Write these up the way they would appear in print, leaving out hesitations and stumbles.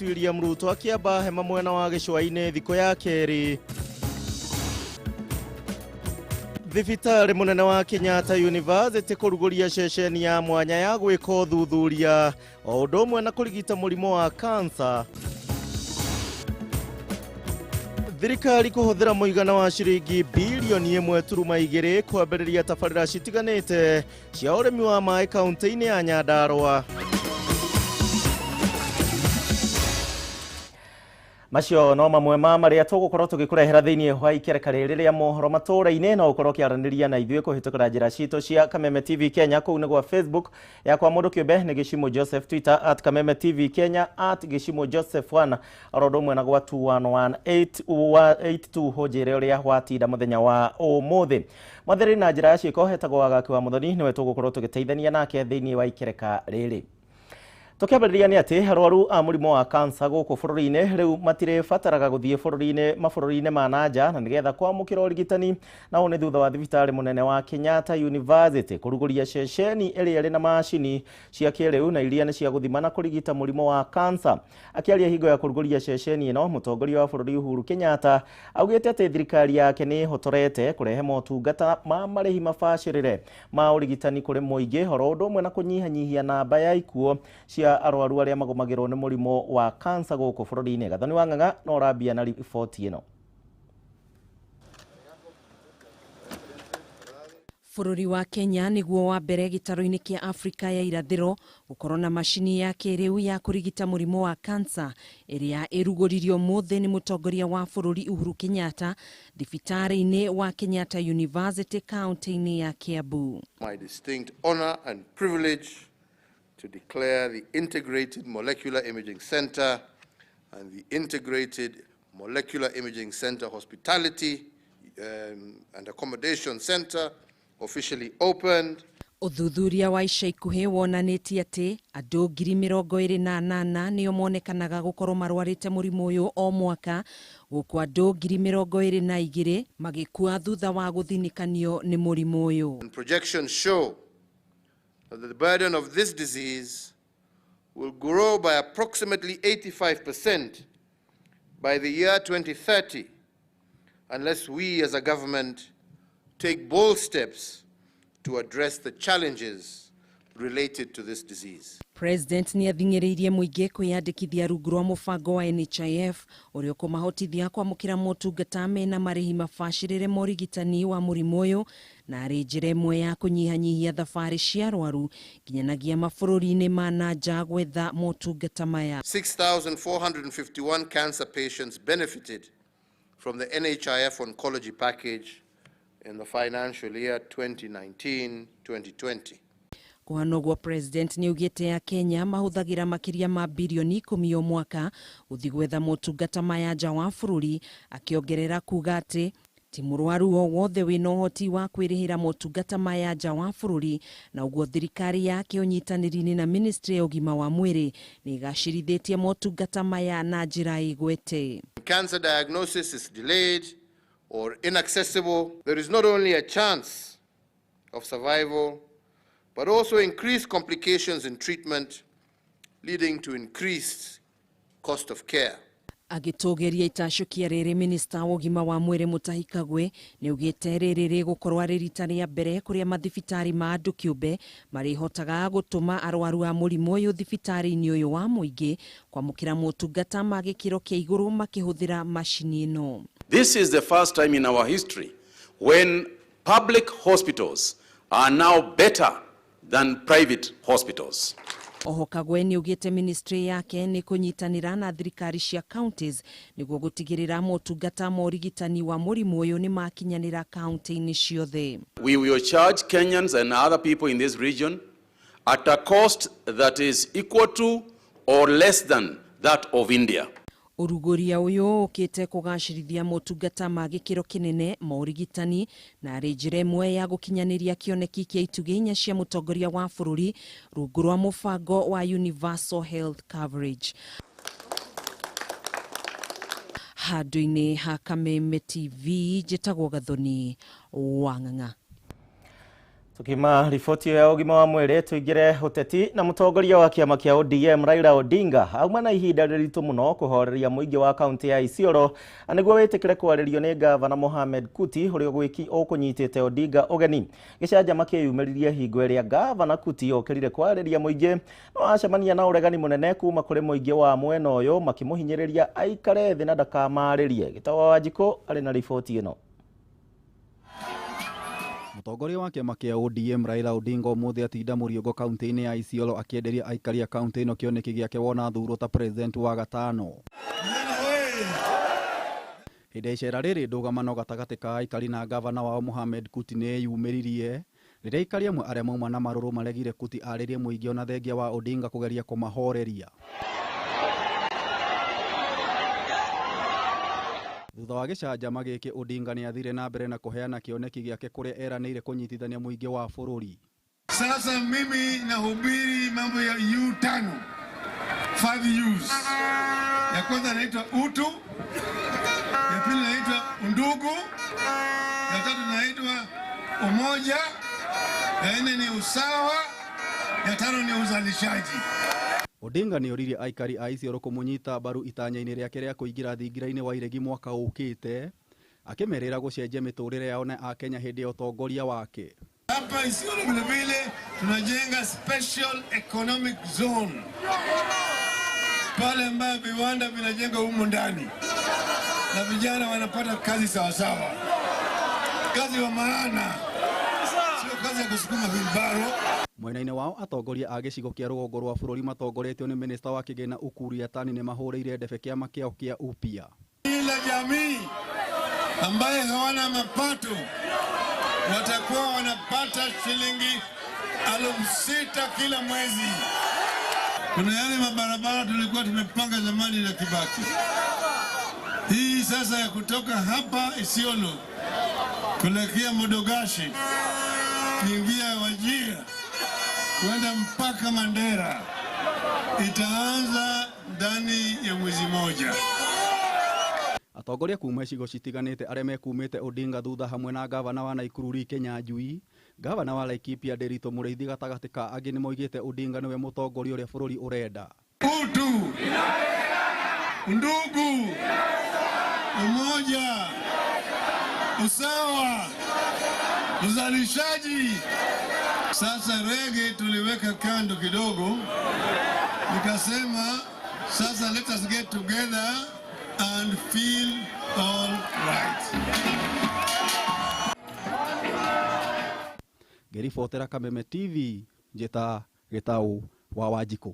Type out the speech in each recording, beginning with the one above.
William Ruto akĩamba hema mwena wa gĩcũa-inĩ thikũ ya kerĩ. Thibitarĩ mũnene wa Kenyatta University kũrugũria ceceni ya mwanya ya gwĩka ũthuthuria o ũndũ ũmwe na kũrigita mũrimũ wa kansa. Thirikari kũhũthĩra mũigana wa ciringi bilioni 1.2 kwambĩrĩria tabarĩra citiganĩte cia ũrĩmi wa maĩ kaunti-inĩ ya Nyandarua. Macio no mamwe ma marĩa tũgũkorwo tũgĩkũrehera thĩinĩ wa ikereka rĩrĩ rĩa mohoro matũũra-inĩ. No ũkorwo ũkĩaranĩria na ithuĩ kũhĩtũkĩra njĩra citũ cia Kameme TV Kenya kũu nĩ gwa Facebook yakwa mũndũ kĩũmbe nĩ Gĩcimũ Joseph, Twitter at Kameme TV Kenya, at Gĩcimũ Joseph 1, oro ũndũ ũmwe na gwa 21182 hũnjĩre ũrĩa watinda mũthenya wa ũmũthĩ. Mwathĩrĩ na njĩra ya ciĩko hetagwo Wagaki wa Mũthoni, nĩwe tũgũkorwo tũgĩteithania nake thĩinĩ wa ikereka rĩrĩ. Tũkĩambĩrĩria nĩ atĩ arwaru a mũrimũ wa kansa gũkũ bũrũri-inĩ rĩu matirĩbataraga gũthiĩ bũrũri-inĩ mabũrũri-inĩ ma nanja na nĩgetha kwamũkĩra ũrigitani, na ũũ nĩ thutha wa thibitarĩ mũnene wa Kenyatta University kũrugũria ceceni ĩrĩa ĩrĩ na macini cia kĩrĩu na iria nĩ cia gũthima na kũrigita mũrimũ wa kansa. Akĩaria hingo ya kũrugũria ceceni ĩno, mũtongoria wa bũrũri Uhuru Kenyatta augĩte atĩ thirikari yake nĩ ĩhotorete kũrehe motungata ma marĩhi mabacĩrĩre ma ũrigitani kũrĩ mũingĩ, oro ũndũ ũmwe na kũnyihanyihia namba ya ikuũ cia arwaru arĩa magũmagĩrwo nĩ mũrimũ wa kansa gũkũ bũrũri-inĩ. Gathoni wa Ng'ang'a no ũrambia na riboti ĩno. Bũrũri wa Kenya nĩguo wa mbere gĩtarũ-inĩ kĩa Afrika ya irathĩro gũkorwo na macini ya kĩrĩu ya kũrigita mũrimũ wa kansa ĩrĩa ĩrugũririo ũmũthĩ nĩ mũtongoria wa bũrũri Uhuru Kenyatta thibitarĩ-inĩ wa Kenyatta University kaunti-inĩ ya Kiambu. My distinct honor and privilege to declare the Integrated Molecular Imaging Center and the Integrated Molecular Imaging Center Hospitality and Accommodation Center officially opened. Ũthuthuria wa ica ikuhĩ wonanĩtie atĩ andũ 28,000 nĩo monekanaga gũkorwo marwarĩte mũrimũ ũyũ o mwaka, gũkũ andũ 22,000 magĩkua thutha wa gũthinĩkanio nĩ mũrimũ ũyũ. And projections show that the burden of this disease will grow by approximately 85% by the year 2030 unless we as a government take bold steps to address the challenges related to this disease. President nĩ athing'ĩrĩirie mũingĩ kwĩyandĩkithia rungu rwa mũbango wa NHIF ũrĩa ũkũmahotithia kwamũkĩra motungata mena marĩhi mabacĩrĩre ma ũrigitani wa mũrimũ ũyũ, na arĩ njĩra ĩmwe ya kũnyihanyihia thabarĩ cia arwaru nginyanagia mabũrũri-inĩ ma na nja gwetha motungata maya. 6,451 cancer patients benefited from the NHIF oncology package in the financial year 2019-2020. Kũhana ũguo, President nĩ augĩte ya Kenya mahũthagĩra makĩria ma birioni 10 o mwaka gũthiĩ gwetha motungata maya nja wa bũrũri, akĩongerera kuga atĩ ti mũrwaru o wothe wĩna ũhoti wa kwĩrĩhĩra motungata maya nja wa bũrũri, na ũguo thirikari yake ũnyitanĩri-inĩ na Ministry ya ũgima wa mwĩrĩ nĩ ĩgacĩrithĩtie motungata maya na njĩra ĩgwete. Cancer diagnosis is delayed or inaccessible, there is not only a chance of survival, but also increased complications in treatment, leading to increased cost of care. Agĩtũgĩria itacũkia rĩrĩ, minista wa ũgima wa mwĩrĩ Mutahi Kagwe nĩ augĩte rĩrĩ rĩgũkorwo arĩ rita rĩa mbere kũrĩa mathibitarĩ ma andũ kĩũmbe marĩhotaga gũtũma arwaru a mũrimũ ũyũ thibitarĩ-inĩ ũyũ wa mũingĩ kwamũkĩra motungata ma gĩkĩro kĩa igũrũ makĩhũthĩra macini ĩno. This is the first time in our history when public hospitals are now better than private hospitals. Oho Kagwe nĩ augĩte ministry yake nĩ kũnyitanĩra na thirikari cia counties nĩguo gũtigĩrĩra motungata ma ũrigitani wa mũrimũ ũyũ nĩ makinyanĩra kaunti-inĩ ciothe. We will charge Kenyans and other people in this region at a cost that is equal to or less than that of India. Ũrugũria ũyũ ũkĩte kũgacĩrithia motungata ma gĩkĩro kĩnene ma ũrigitani na arĩ njĩra ĩmwe ya gũkinyanĩria kĩoneki kĩa itugĩ inya cia mũtongoria wa bũrũri rungu rwa mũbango wa Universal Health Coverage. Handũ-inĩ ha Kameme TV, njĩtagwo Gathoni wa Ng'ang'a. Tukima riboti ya ũgima wa mwĩrĩ tuingire ũteti na mũtongoria wa kĩama kĩa ODM Raila Odinga auma na ihinda rĩritũ mũno kũhoreria mũingĩ wa kaunti ya Isiolo nĩguo wĩtĩkĩre kwarĩrio nĩ gavana Mohamed Kuti ũrĩa ũkũnyitĩte Odinga ũgeni. Gĩcanjama kĩyumĩririe hingo ĩrĩa gavana Kuti okĩrire kwarĩria mũingĩ no acemania na ũregani mũnene kuma kũrĩ mũingĩ wa mwena ũyũ makĩmũhinyĩrĩria aikare thĩ na ndakamarĩrie. Gĩtawa Wanjikũ arĩ na riboti ĩno. Mũtongoria wa kĩama kĩa ODM Raila Odinga ũmũthĩ atinda Mũriũngo kaunti-inĩ ya Isiolo akĩenderia aikari a kaunti ĩno kĩoneki gĩake wona thurwo ta president wa gatano. Hĩndĩ ya icera rĩrĩ ndũgamano gatagatĩ ka aikari na gavana wao Mohamed Kuti nĩyumĩririe rĩrĩa aikari amwe arĩa mauma na marũrũ maregire Kuti arĩrie mũingĩ ona thengia wa Odinga kũgeria kũmahoreria. Thutha wa gĩcanjama gĩkĩ Odinga nĩathire na mbere na kũheana kĩoneki gĩake kũrĩa eranĩire kũnyitithania mũingĩ wa bũrũri. Sasa mimi nahubiri mambo ya U5, 5 U's. Ya kwanza inaitwa utu, ya pili inaitwa undugu, ya tatu inaitwa umoja, ya nne ni usawa, ya tano ni uzalishaji. Odinga nĩoririe aikari a Isiolo kũmũnyita mbaru itanya-inĩ rĩake rĩa kũingĩra thingira-inĩ wa iregi mwaka ũkĩte akĩmerĩra gũcenjia mĩtũrĩre yao na Akenya hĩndĩ ya ũtongoria wake. Hapa Isiolo vile vile tunajenga special economic zone pale ambayo viwanda vinajenga humu ndani na vijana wanapata kazi sawasawa, kazi wa maana, sio kazi ya kusukuma wheelbarrow. Mwena-inĩ wao atongoria a gĩcigo kĩa rũgongo rwa bũrũri matongoretio nĩ minista wa kĩgĩna Ukur Yatani nĩ mahũrĩire ndebe kĩama kĩao kĩa Upya. Kila jamii ambaye hawana mapato watakuwa wanapata shilingi 6,000 kila mwezi. Kuna yale mabarabara tulikuwa tumepanga zamani na Kibaki. Hii sasa ya kutoka hapa Isiolo kuelekea Modogashi, kuingia Wajir, kwenda mpaka Mandera itaanza ndani ya mwezi moja. Atongoria kuma icigo citiganĩte arĩa mekumĩte Odinga thutha hamwe na gavana wa Nakuru Lee Kinyanjui, gavana wa Laikipia Nderitu Mũrĩithi gatagatĩ ka angĩ nĩmoigĩte Odinga nĩwe mũtongoria ũrĩa bũrũri ũrenda. Utu, undugu, umoja, usawa, uzalishaji. Sasa rege tuliweka kando kidogo, nikasema sasa let us get together and feel all right. Ngĩribotera Kameme TV njĩta Gĩtaũ wa Wanjikũ.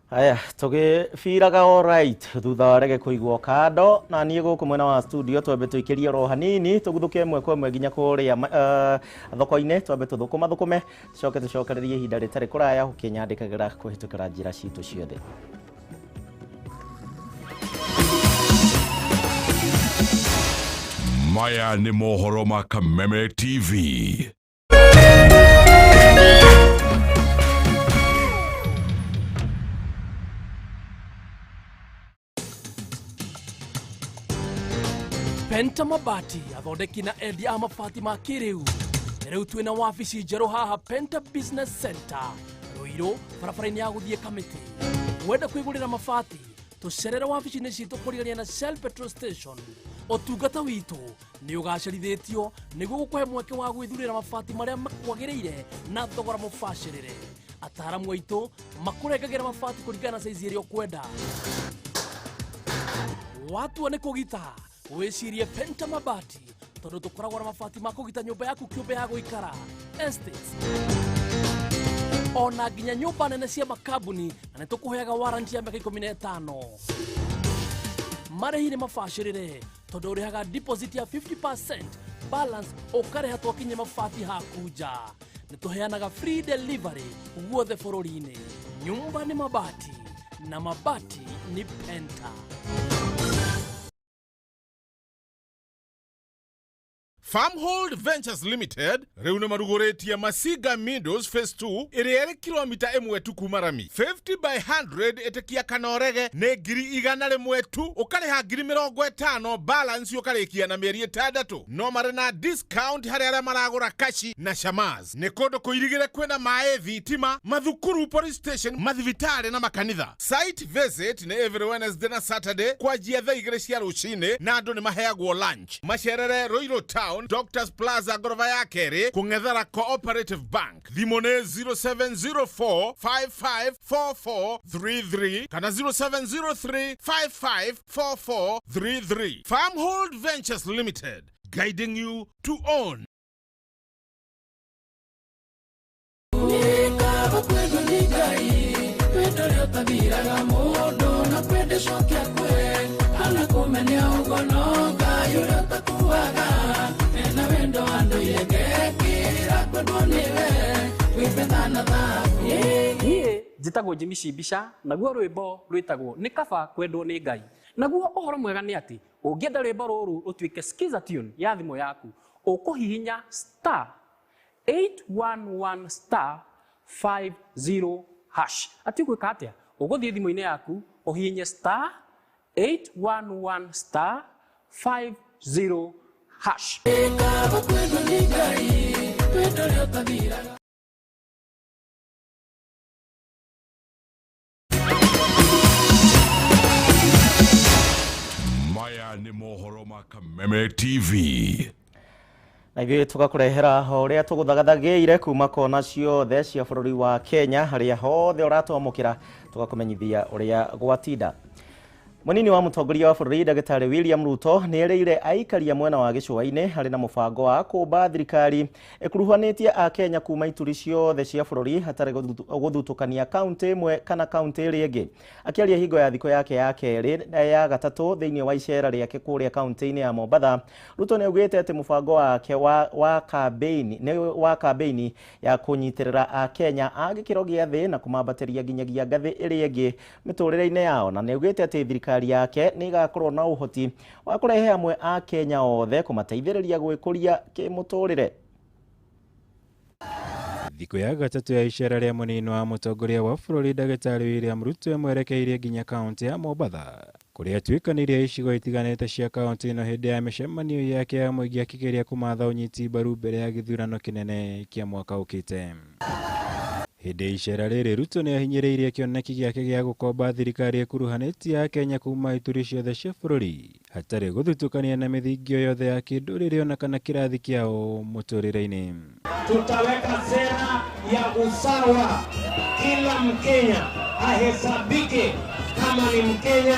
Haya, tũgĩbiraga all right thutha wa rege kũigwo kando na niĩ gũkũ mwena wa studio twambe tũikĩrie oro hanini tũguthũke ĩmwe kwa ĩmwe nginya kũrĩa thoko-inĩ twambe tũthũkũma thũkũme tũcoke tũcokererie ihinda rĩtarĩ kũraya ũkĩnyandĩkagĩra kũhĩtũkĩra njĩra citũ ciothe. Maya nĩ mohoro ma Kameme TV. Penta Mabati athondeki na endia a mabati ma kĩrĩu. Rĩu twĩna wabici njerũ haha Penta Business Center Ruiru barabara-inĩ ya gũthiĩ Kamĩtĩ. Wenda kwĩgũrĩra mabati tũcerere wabici-inĩ citũ kũrigania na Shell Petrol Station. Ũtungata witũ nĩ ũgacĩrithĩtio nĩguo gũkũhe mweke wa gwĩthurĩra mabati marĩa makwagĩrĩire na thogora mũbacĩrĩre. Ataaramu aitũ makũrengagĩra mabati kũringana na saizi ĩrĩa ũkwenda. Watua nĩ kũgita wĩcirie Penta Mabati tondũ tũkoragwo na mabati ma kũgita nyũmba yaku kĩũmbe ya gũikara estates ona nginya nyũmba nene cia makambuni na nĩ tũkũheaga warranty ya mĩaka 15. Marĩhi nĩ mabacĩrĩre tondũ ũrĩhaga deposit ya 50% balance ũkarĩha twakinyia mabati haku nja. Nĩ tũheanaga free delivery guothe bũrũri-inĩ. Nyumba ni mabati na mabati ni Penta. Farmhold Ventures Limited rĩu nĩ marugũrĩtie Masiga Meadows Phase 2 ĩrĩa ĩrĩ kilomita 1 tu kuma rami. 50 by 100 ĩtĩkia kana ũrege nĩ 100,000 tu, ũkarĩha 50,000 balance ũkarĩkia na mĩeri 6. No marĩ na discount harĩ arĩa maragũra kashi na shamaz. Nĩ kũndũ kũirigĩre kwĩna maĩ, thitima, mathukuru, police station, mathibitarĩ na makanitha. Site visit nĩ every Wednesday na Saturday kwanjia thaa 2 cia rũcinĩ na andũ nĩ maheagwo lunch. Macerere Ruiru Town, Doctors Plaza, ngoroba ya kerĩ, kũng'ethera Cooperative Bank. Thimũ nĩ 0704 554433 kana 0703 554433. Farmhold Ventures Limited, guiding you to own. Niĩ njĩtagwo Jimmy Cibica, naguo rwĩmbo rwĩtagwo nĩ kaba kwendwo nĩ Ngai. Naguo ũhoro mwega nĩ atĩ ũngĩenda rwĩmbo rũrũ rũtuĩke skiza tune ya thimũ yaku, ũkũhihinya star 811 star 50 hash. Ati ũgwĩka atĩa? Ũgũthiĩ thimũ-inĩ yaku ũhihinye star 811 star 50 hash. Maya nĩ mohoro ma Kameme TV. Na ithuĩ tũgakũrehera ũrĩa tũgũthagathagĩire kuma kona ciothe cia bũrũri wa Kenya, harĩa hothe ũratwamũkĩra tũgakũmenyithia ũrĩa gwatinda. Mũnini wa mũtongoria wa bũrũri Ndagĩtarĩ William Ruto nĩ erĩire aikaria mwena wa gĩcũa-inĩ harĩ na mũbango wa kũmba thirikari ĩkuruhanĩtie Akenya kuma ituri ciothe cia bũrũri hatarĩ gũthutũkania kaunti ĩmwe kana kaunti ĩrĩa ĩngĩ. Akĩaria hingo ya thikũ yake ya kerĩ na ya gatatũ thĩinĩ wa icera rĩake kũrĩa kaunti-inĩ ya Mombatha, Ruto nĩ augĩte atĩ mũbango wake wa kambĩini ya kũnyitĩrĩra Akenya a gĩkĩro gĩa thĩ na kũmambatĩria nginyagia ngathĩ ĩrĩa ĩngĩ mĩtũrĩre-inĩ yao, na nĩ augĩte atĩ thirikari yake nĩ ĩgakorwo na ũhoti wa kũrehe hamwe a Kenya othe kũmateithĩrĩria gwĩkũria kĩmũtũrĩre. Thikũ ya gatatũ ya icera rĩa mũnini wa mũtongoria wa bũrũri Ndagĩtarĩ William Ruto ĩmwerekeirie nginya kaunti ya Mombatha kũrĩa atuĩkanĩirie icigo itiganĩte cia kaunti ĩno hĩndĩ ya mĩcemanio yake ya mũingĩ akĩgeria kũmatha ũnyiti mbaru mbere ya gĩthurano kĩnene kĩa mwaka ũkĩte. Hĩndĩ ya icera rĩrĩ Ruto nĩ ahinyĩrĩirie kĩoneki gĩake gĩa gũkomba thirikari ĩkuruhanĩtie Akenya kuma ituri ciothe cia bũrũri hatarĩ gũthutũkania na mĩthingi o yothe ya kĩndũrĩrĩ ona kana kĩrathi kĩao mũtũrĩre-inĩ. Tutaweka sera ya usawa, kila Mkenya ahesabike kama ni Mkenya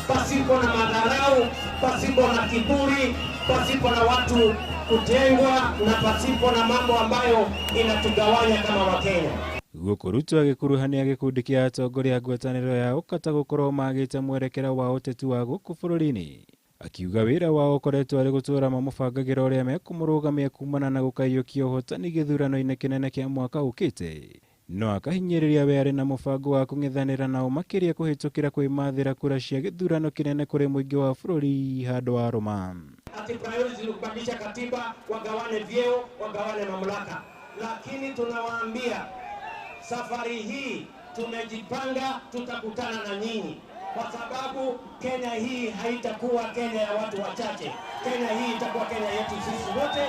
pasipo na madharau, pasipo na kiburi, pasipo na watu kutengwa na pasipo na mambo ambayo inatugawanya kama Wakenya. Gũkũ Ruto agĩkuruhania gĩkundi kĩa atongoria a ngwatanĩro ya ũkata gũkorwo magĩte mwerekera wa ũteti wa gũkũ bũrũri-inĩ, akiuga wĩra wao ũkoretwo arĩ gũtũra mamũbangagĩra ũrĩa mekũmũrũgamia kumana na gũkaiyũkia ũhotani gĩthurano-inĩ kĩnene kĩa mwaka ũkĩte, no akahinyĩrĩria we arĩ na mũbango wa kũng'ethanĩra nao makĩria kũhĩtũkĩra kwĩmathĩra kura cia gĩthurano kĩnene kũrĩ mũingĩ wa bũrũri handũ wa rũma. Ati priority ni kubadilisha katiba, wagawane vyeo, wagawane mamlaka, lakini tunawaambia safari hii tumejipanga, tutakutana na nyinyi kwa sababu Kenya hii haitakuwa Kenya ya watu wachache. Kenya hii itakuwa Kenya yetu sisi wote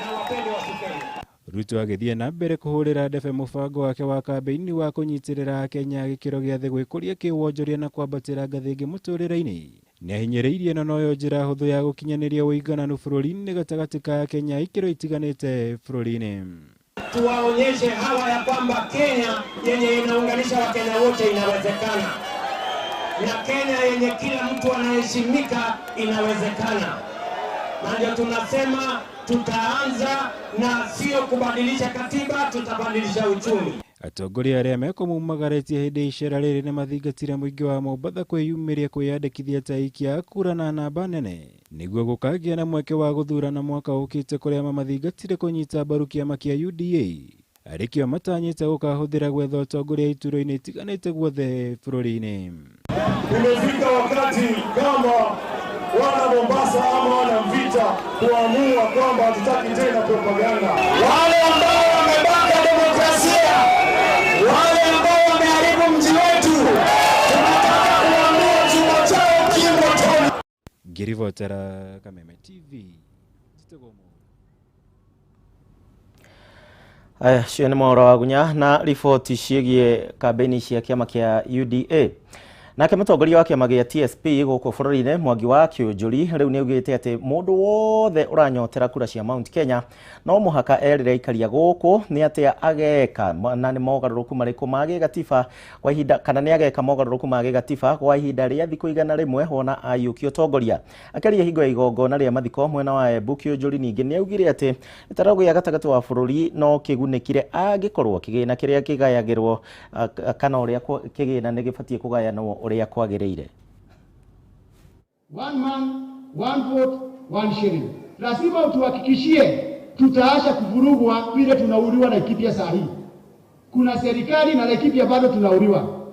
na wapende wasipende. Ruto agĩthiĩ na mbere kũhũrĩra ndebe mũbango wake wa kambĩini wa kũnyitĩrĩra Akenya gĩkĩro gĩa thĩ gwĩkũria kĩwonjoria na kwambatĩra ngathĩ ĩngĩ mũtũrĩre-inĩ. Nĩahinyĩrĩirie ĩno noyo njĩra hũthũ ya gũkinyanĩria ũigananu bũrũri-inĩ gatagatĩ ka Akenya ikĩro itiganĩte bũrũri-inĩ. Tuwaonyeshe hawa ya kwamba Kenya yenye inaunganisha Wakenya wote inawezekana, na Kenya yenye kila mtu anaheshimika inawezekana. Na ndio tunasema tutaanza na sio kubadilisha katiba, tutabadilisha uchumi. Atongoria arĩa mekũmumagarĩtie hĩndĩ ya icera rĩrĩ nĩmathingatire mũingĩ wa Mombatha kwĩyumĩria kwĩyandĩkithia ta aikia a kura na namba nene nĩguo gũkagĩa na mweke wa gũthurana mwaka ũkĩte kũrĩa mamathingatire kũnyita mbaru kĩama kĩa UDA arĩkĩo matanyĩte gũkahũthĩra gwetha ũtongoria iturwa-inĩ itiganĩte guothe bũrũri-inĩ. Imefika wakati kama wana Mombasa ama wana Mvita kuamua kwamba hatutaki tena propaganda. Wale ambao wamebaka demokrasia, wale ambao wameharibu mji wetu, tunataka kuambia chuma chao kimotoni. Ngĩribotera Kameme TV Njĩtagwo. Aya, cio nĩ mohoro wa gunya na riboti ciĩgiĩ kambĩini cia kĩama kĩa UDA. Nake mũtongoria wa kĩama gĩa TSP gũkũ bũrũri-inĩ Mwangi wa Kĩũnjũri rĩu nĩ augĩte atĩ mũndũ wothe ũranyotera kura cia Mount Kenya no mũhaka erĩre aikaria gũkũ nĩ atĩa ageka na nĩ mogarũrũku marĩkũ ma gĩgatiba kwa ihinda, kana nĩ ageka mogarũrũku ma gĩgatiba kwa ihinda rĩa thikũ 100 wona aiyũkia ũtongoria. Akĩaria hingo ya igongona rĩa mathiko mwena wa Embu, Kĩũnjũri ningĩ nĩ augire atĩ gĩtarũ gĩa gatagatĩ wa bũrũri no kĩgunĩkire angĩkorwo kĩgĩna kĩrĩa kĩgayagĩrwo kana ũrĩa kĩgĩna nĩ gĩbatiĩ kũgayanwo ũrĩa kwagĩrĩire. One man, one vote, one shilling. Lazima utuhakikishie tutaacha kuvurugwa vile tunauliwa Laikipia saa hii. Kuna serikali na Laikipia bado tunauliwa.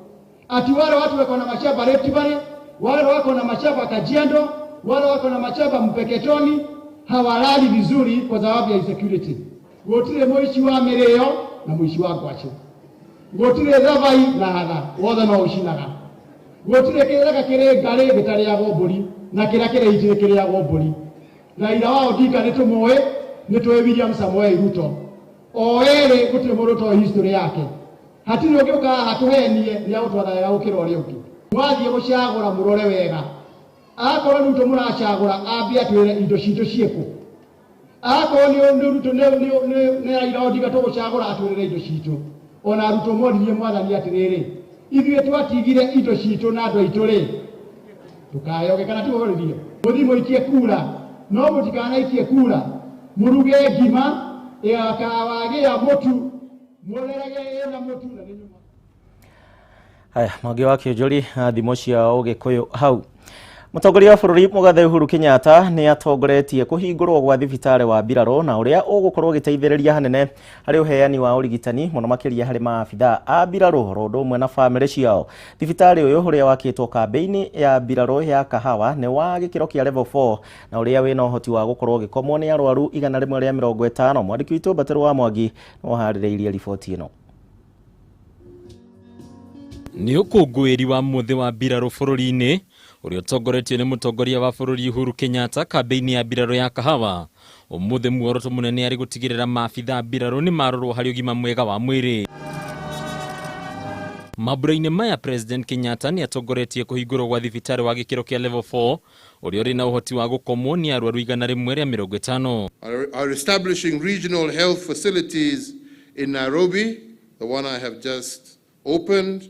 Ati wale watu wako na mashamba Rift Valley, wale wako na mashamba Kajiado, wale wako na mashamba Mpeketoni hawalali vizuri kwa sababu ya insecurity. Gotire mwishi wa mireo na mwishi wa gwacho. Gotire thavai na hatha, wothe no ucinaga. Gotire kĩrĩa kĩrĩ ngarĩ gĩtarĩagwo mbũri na kĩrĩa kĩrĩ itĩ kĩrĩagwo mbũri. Raila wa Odinga nĩ tũmũĩ, nĩ tũĩ William Samoei Ruto. O erĩ gũtirĩ mũndũ ũtoĩ history yake. Hatirĩ ũngĩ ũkaga hatũhenie nĩ agũtwatha wega gũkĩra ũrĩa ũngĩ. Mwathiĩ gũcagũra mũrore wega. Akorwo nĩ Ruto mũracagũra ambie atwĩre indo citũ ciĩkũ. Akorwo nĩ Ruto nĩ Raila Odinga tũgũcagũra atwĩrĩre indo citũ. Ona Ruto moririe mwathani atĩrĩrĩ, ithuĩ twatigire indo citũ na andũ aitũ rĩ, ndũkayoge kana tũhũrĩrio. Mũthiĩ mũikie kura, no mũtikanaikie kura, mũruge ngima ĩgakawagĩa mũtu, mũrerage ĩna mũtu na nĩ nyuma. Haya, Mwangi wa Kĩũnjũri na thimo cia Ũgĩkũyũ hau. Mũtongoria wa bũrũri Mũgathe Uhuru Kenyatta nĩ atongoretie kũhingũrwo gwa thibitarĩ wa mbirarũ na ũrĩa ũgũkorwo ũgĩteithĩrĩria hanene harĩ ũheani wa ũrigitani mũno makĩria harĩ maabithaa a mbirarũ oro ũndũ ũmwe na bamĩrĩ ciao. Thibitarĩ ũyũ ũrĩa wakĩtwo kambĩ-inĩ ya mbirarũ ya Kahawa nĩ wa gĩkĩro kĩa level 4 na ũrĩa wĩna ũhoti wa gũkorwo ũgĩkomwo nĩ arwaru 150. Mwandĩki witũ Mbatĩrũ wa Mwangi nĩ ũharĩrĩirie riboti ĩno. Nĩ ũkũngũĩri wa mũthĩ wa mbirarũ bũrũri-inĩ ũrĩa ũtongoretio nĩ mũtongoria wa bũrũri Uhuru Kenyatta kambĩ-inĩ ya mbirarũ ya Kahawa. Ũmũthĩ muoroto mũnene arĩ gũtigĩrĩra maabithaa mbirarũ nĩ marorwo harĩ ũgima mwega wa mwĩrĩ. Mambura-inĩ maya President Kenyatta nĩ atongoretie kũhingũrwo gwa thibitarĩ wa gĩkĩro kĩa level 4 ũrĩa ũrĩ na ũhoti wa gũkomwo nĩ arwaru 150. Are establishing regional health facilities in Nairobi, the one I have just opened,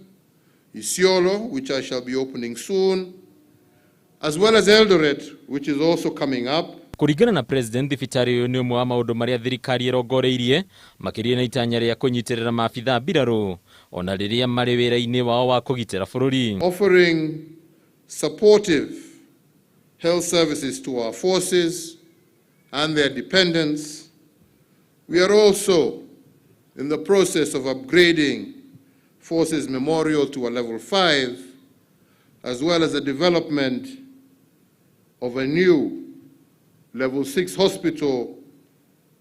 Isiolo, which I shall be opening soon, as well as Eldoret, which is also coming up. Kũringana na President, thibitarĩ ũyũ nĩ ũmwe wa maũndũ marĩa thirikari ĩrongoreirie makĩria na itanya rĩa kũnyitĩrĩra maabithaa mbirarũ ona rĩrĩa marĩ wĩra-inĩ wao wa kũgitĩra bũrũri. Offering supportive health services to our forces and their dependents, we are also in the process of upgrading Forces Memorial to a level 5, as well as the development of a new level 6 hospital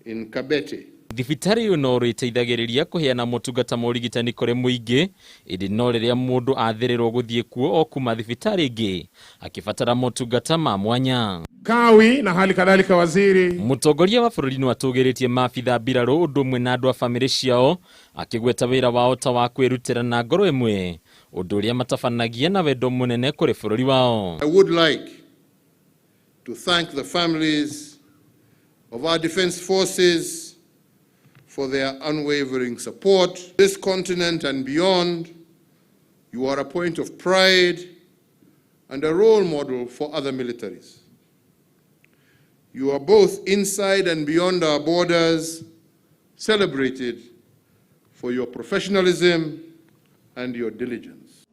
in Kabete. Thibitarĩ ĩyo no ĩteithagĩrĩria kũheana motungata ma ũrigitani kũrĩ mũingĩ, ĩndĩ no rĩrĩa mũndũ athĩrĩrwo gũthiĩ kuo o kuma thibitarĩ ĩngĩ akĩbatara motungata ma mwanya. Kawi na hali kadhalika waziri. Mũtongoria wa bũrũri nĩ atũgĩrĩtie maabithaa mbirarũ ũndũ ũmwe na andũ a bamĩrĩ ciao akĩgweta wĩra wao ta wa kwĩrutĩra na ngoro ĩmwe, ũndũ ũrĩa matabanagia na wendo mũnene kũrĩ bũrũri wao. I would like to thank the families of our defense forces for their unwavering support. This continent and beyond, you are a point of pride and a role model for other militaries. You are both inside and beyond our borders celebrated for your professionalism and your diligence.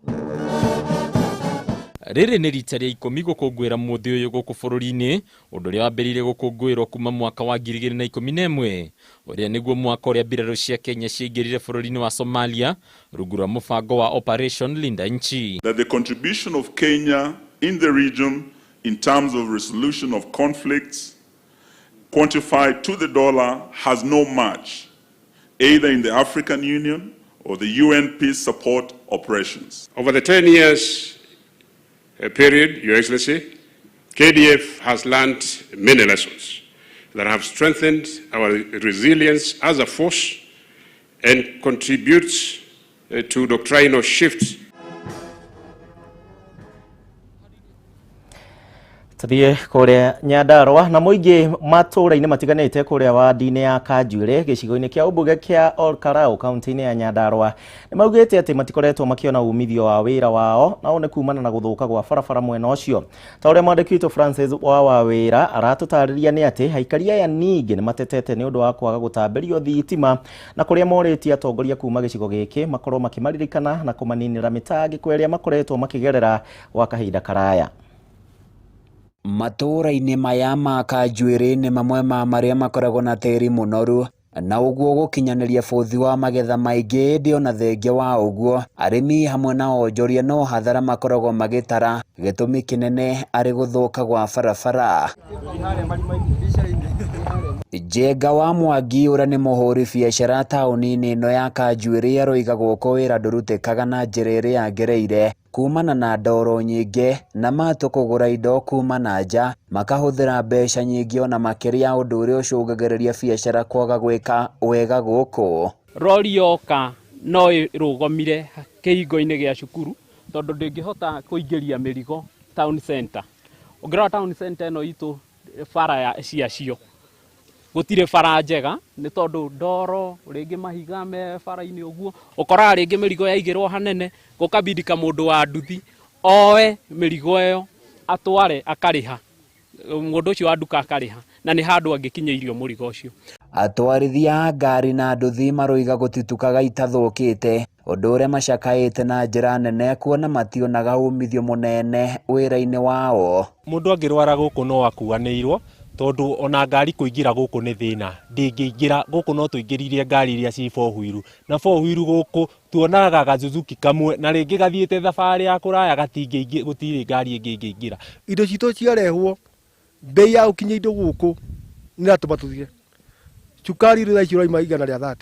Rĩrĩ nĩ rita rĩa 10 gũkũngũĩra mũthĩ ũyũ gũkũ bũrũri-inĩ, ũndũ ũrĩa wambĩrĩirie gũkũngũĩrwo kuma mwaka wa 2011, ũrĩa nĩguo mwaka ũrĩa mbirarũ cia Kenya ciaingĩrire bũrũri-inĩ wa Somalia rungu rwa mũbango wa Operation Linda Nchi. That the contribution of Kenya in the region in terms of resolution of conflicts quantified to the dollar has no match, either in the African Union or the UN peace support operations. Over the 10 years period, Your Excellency, KDF has learned many lessons that have strengthened our resilience as a force and contributes to doctrinal shifts. Tuthiĩ kũrĩa Nyandarũa na mũingĩ matũũra-inĩ matiganĩte kũrĩa wadi-inĩ ya Kanjuĩrĩ gĩcigo-inĩ kĩa ũmbunge kĩa Olkalau kaunti-inĩ ya Nyandarũa nĩ maugĩte atĩ matikoretwo makĩona umithio wa wĩra wao na ũũ nĩ kumana na gũthũka gwa barabara mwena ũcio. Ta ũrĩa mwandĩki witũ Francis wa Wawĩra aratũtarĩria nĩ atĩ aikari aya ningĩ nĩ matetete nĩ ũndũ wa kwaga gũtambĩrio thitima na kũrĩa morĩtie atongoria kuma gĩcigo gĩkĩ makorwo makĩmaririkana na kũmaninĩra mĩtangĩko ĩrĩa makoretwo makĩgerera gwa kahinda karaya. Matũũra-inĩ maya ma Kanjuĩrĩ nĩ mamwe ma marĩa makoragwo na tĩri mũnoru na ũguo gũkinyanĩria bũthi wa magetha maingĩ ĩndĩ ona thengia wa ũguo arĩmi hamwe na onjoria no hathara makoragwo magĩtara, gĩtũmi kĩnene arĩ gũthũka gwa barabara. Njenga wa Mwangi ũrĩa nĩ mũhũri biacara taũni-inĩ ĩno ya Kanjuĩrĩ aroiga gũkũ wĩra ndũrutĩkaga na njĩra ĩrĩa yagĩrĩire kumana na ndoro nyingĩ na matũ kũgũra indo kuma na nja makahũthĩra mbeca nyingĩ ona makĩria ũndũ ũrĩa ũcũngagĩrĩria biacara kwaga gwĩka wega gũkũ. Rori yoka no ĩrũgomire kĩhingo-inĩ gĩa cukuru tondũ ndĩngĩhota kũingĩria mĩrigo town center. Ũngĩrora town center ĩno itũ bara ciacio gũtirĩ bara njega nĩ tondũ ndoro rĩngĩ mahiga me bara-inĩ ũguo ũkoraga rĩngĩ mĩrigo yaigĩrwo hanene gũkabindika mũndũ wa nduthi oe mĩrigo ĩyo atware akarĩha mũndũ ũcio wa nduka akarĩha na nĩ handũ angĩkinyĩirio mũrigo ũcio. Atwarithia a ngari na nduthi maroiga gũtitukaga itathũkĩte ũndũ ũrĩa macakaĩte na njĩra nene kuona mationaga umithio mũnene wĩra-inĩ wao. Mũndũ angĩrwara gũkũ no akuanĩirwo tondu ona ngari kuingira guku ni thina ndingĩingĩra guku no tuingĩririe ngari iria ci four wheel na four wheel guku tuonaga gazuzuki kamwe na rĩngĩ gathiĩte thabarĩ ya kũraya gatingĩingĩ gũtirĩ ngari ĩngĩ ĩngĩingĩra. Indo citũ ciarehwo bei ya gũkinyia indo gũkũ nĩ ĩratũma tũthire. Cukari rĩu thaa ici ũrauma 130,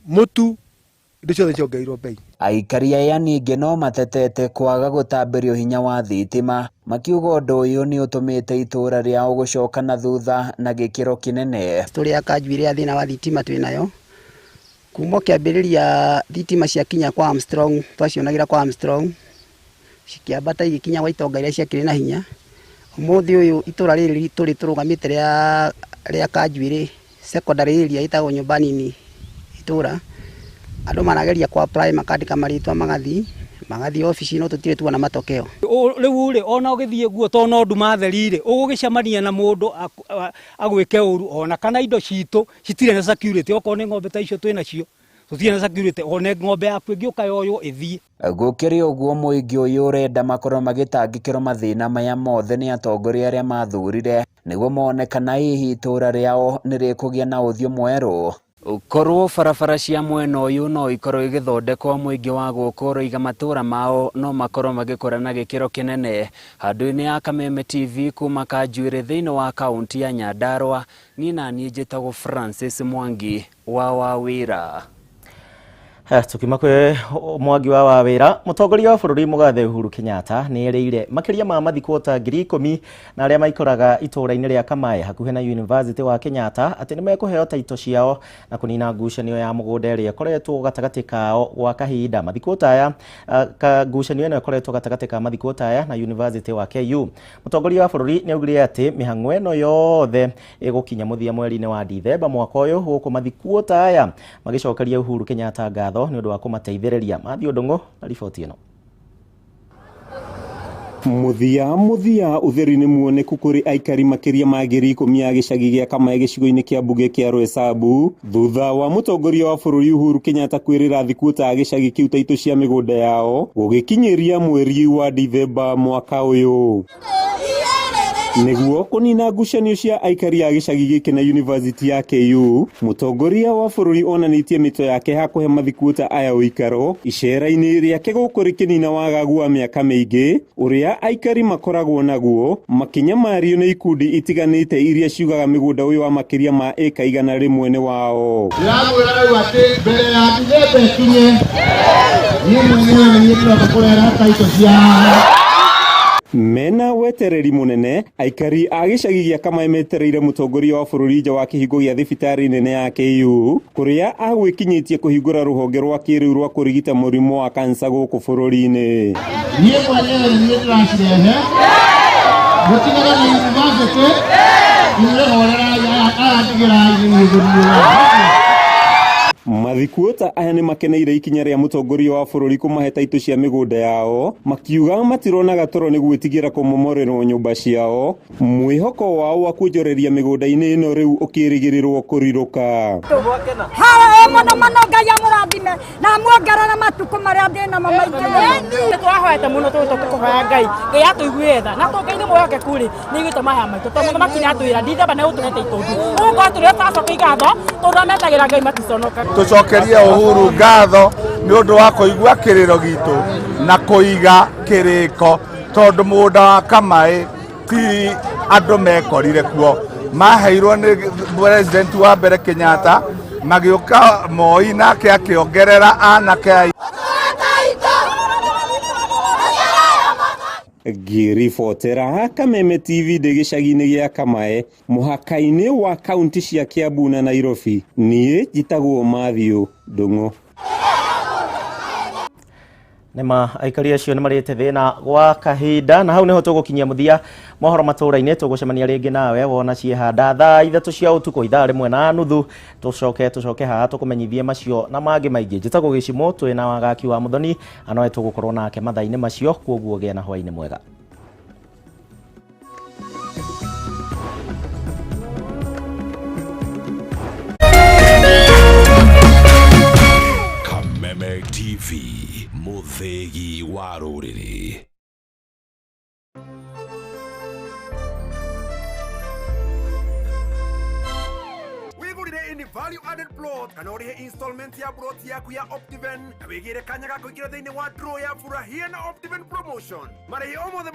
mũtu indo ciothe ciongereirwo bei. Aikari aya ningĩ no matetete kwaga gũtambĩrio hinya wa thitima makiuga ũndũ ũyũ nĩ ũtũmĩte itũũra rĩao gũcoka na thutha na gĩkĩro kĩnene. Tũrĩ a Kanjuĩrĩ ya thĩna wa thitima twĩ nayo kuma kĩambĩrĩria thitima ciakinya kwa Armstrong twacionagĩra kwa Armstrong cikĩambata igĩkinya gwa itonga iria ciakĩrĩ na hinya. Ũmũthĩ ũyũ itũũra rĩrĩ tũrĩ tũrũgamĩte rĩa Kanjuĩrĩ secondary area ĩtagwo nyũmba nini itũũra andũ marageria ku apply makandĩka marĩtwa magathiĩ obici no tũtirĩ tuona matokeo. Rĩu rĩ ona ũgĩthiĩ guo to no nduma theri rĩ ũgũgĩcemania na mũndũ agwĩke ũru ona kana indo citũ citirĩ na security okorwo nĩ ng'ombe ta icio twĩ nacio tũtirĩ na security ona ng'ombe yaku ĩngĩũka yoywo ĩthiĩ. Gũkĩrĩ ũguo mũingĩ ũyũ ũrenda makorwo magĩtangĩkĩrwo mathĩna maya mothe nĩ atongoria arĩa mathurire nĩguo mone kana hihi itũũra rĩao nĩ rĩkũgĩa na ũthiũ mwerũ. Korwo barabara cia mwena ũyũ no ikorwo igĩthondekwo mũingĩ wa gũkũ ũroiga matũũra mao no makorwo magĩkũra na gĩkĩro kĩnene. Handũ-inĩ ya Kameme TV kuma Kanjuĩrĩ thĩinĩ wa kaunti ya Nyandarũa, niĩ na niĩ njĩtagwo Francis Mwangi wa Wawĩra. Tukiuma kwĩ Mwangi wa Wawĩra, mũtongoria wa bũrũri mũgathe Uhuru Kenyatta nĩ erĩire makĩria ma mathikwo ta 10,000 na arĩa maikaraga itũũra-inĩ rĩa Kamae hakuhĩ na University wa Kenyatta atĩ nĩ mekũheo taito ciao na kũnina ngucanio ya mũgũnda ĩrĩa ĩkoretwo gatagatĩ kao gwa kahinda. Mathikwo ta aya ngucanio ĩno ĩkoretwo gatagatĩ ka mathikwo ta aya na University wa KU. Mũtongoria wa bũrũri nĩ augire atĩ mĩhang'o ĩno yothe ĩgũkinya mũthia mweri-inĩ wa Dithemba mwaka ũyũ gũkũ mathikwo ta aya magĩcokeria Uhuru Kenyatta ngatho nĩ ũndũ wa kũmateithĩrĩria. Mathiũ Ndung'u na riboti ĩno. Mũthia ũtheri nĩ muoneku kũrĩ aikari makĩria ma 10,000 a gĩcagi gĩa Kamae gĩcigo-inĩ kĩa mbunge kĩa Roysambu thutha wa mũtongoria wa bũrũri Uhuru Kenyatta kwĩrĩra thikuũ ta gĩcagi kĩu taitũ cia mĩgũnda yao gũgĩkinyĩria mweri wa Dithemba mwaka ũyũ. Nĩguo kũnina ngucanio cia aikari a gĩcagi gĩkĩ na University ya KU, mũtongoria wa bũrũri onanĩtie mĩto yake ha kũhe mathikuũta aya ũikaro icera-inĩ rĩake gũkũ rĩkĩnina wagagu wa mĩaka mĩingĩ ũrĩa aikari makoragwo naguo makĩnyamario nĩ ikundi itiganĩte iria ciugaga mĩgũnda ũyũ wa makĩria ma ĩka 100 nĩ wao. Ndĩramwĩra rĩu atĩ mbere ya Dithemba ĩkinye niĩ mwenyewe nĩ niĩ ndĩroka kũrehera taito cia Mena wetereri munene aikari a gĩcagi gĩa Kamae metereire mũtongoria wa bũrũri nja wa kĩhingo gĩa thibitarĩ nene ya KU kũrĩa agwĩkinyĩtie kũhingũra rũhonge rwa kĩrĩu rwa kũrigita mũrimũ wa kansa gũkũ bũrũri-inĩ. Niĩ mwenyewe nĩ niĩ ndĩracirehe mũtigane na university inyuĩ horerai aya ndigĩrai nĩ gũthiĩ. Mathikuũta aya nĩ makeneire ikinya rĩa mũtongoria wa bũrũri kũmahe taitũ cia mĩgũnda yao makiuga matironaga toro nĩ gwĩtigĩra kũmomorerwo nyũmba ciao mwĩhoko wao wa kuonjoreria mĩgũnda-inĩ ĩno rĩu ũkĩrĩgĩrĩrwo kũrirũka. Hawa mũno mũno Ngai amũrathime na amuongerere matukũ marĩa ndĩ namo maingĩ mũno. Nĩ tũrahoete mũno tũgĩte tũkũhoya Ngai Ngai atũigue tha na to Ngai nĩ mwĩhokeku rĩ nĩ aiguĩte maya maitũ tondũ mũthamaki nĩ atwĩra Dithemba nĩ egũtũhe itũndũ ũgũkorwo tũrĩ tũracokia ngatho tondũ arĩa metagĩra Ngai maticonokaga. Tucokerie Uhuru ngatho nĩ ũndũ wa kũigua kĩrĩro gitũ na kũiga kĩrĩko tondũ mũgũnda wa Kamaĩ ti andũ mekorire kuo maheirwo nĩ president wa mbere Kenyatta magĩũka Moi nake akĩongerera anake a Ngĩribotera Kameme TV ndĩ gĩcagi-inĩ gĩa Kamae mũhaka-inĩ wa kaunti cia Kiambu na Nairobi niĩ njĩtagwo Matthew Ndung'u. Nĩma aikari acio nĩ marĩte thĩna gwa kahinda na hau nĩho tũgũkinyia mũthia mohoro matũra-inĩ. Tũgũcemania rĩngĩ nawe wona ciehanda thaa 3 cia ũtukũ 1:30 tũcoke haha tũkũmenyithie macio na mangĩ maingĩ. Njĩtagwo Gĩcimo twĩ na Wagaki wa Mũthoni anoe tũgũkorwo nake mathaa-inĩ macio kuoguo gĩa na hwaĩ-inĩ mwega. Kameme TV mũthĩgi wa rũrĩrĩ. Wigurire ini value added plot kana ũrĩhe installment ya plot yaku ya Optiven na wĩgĩre kanya ga kũingĩra thĩinĩ wa draw ya furahia na Optiven promotion marĩhi o mothe.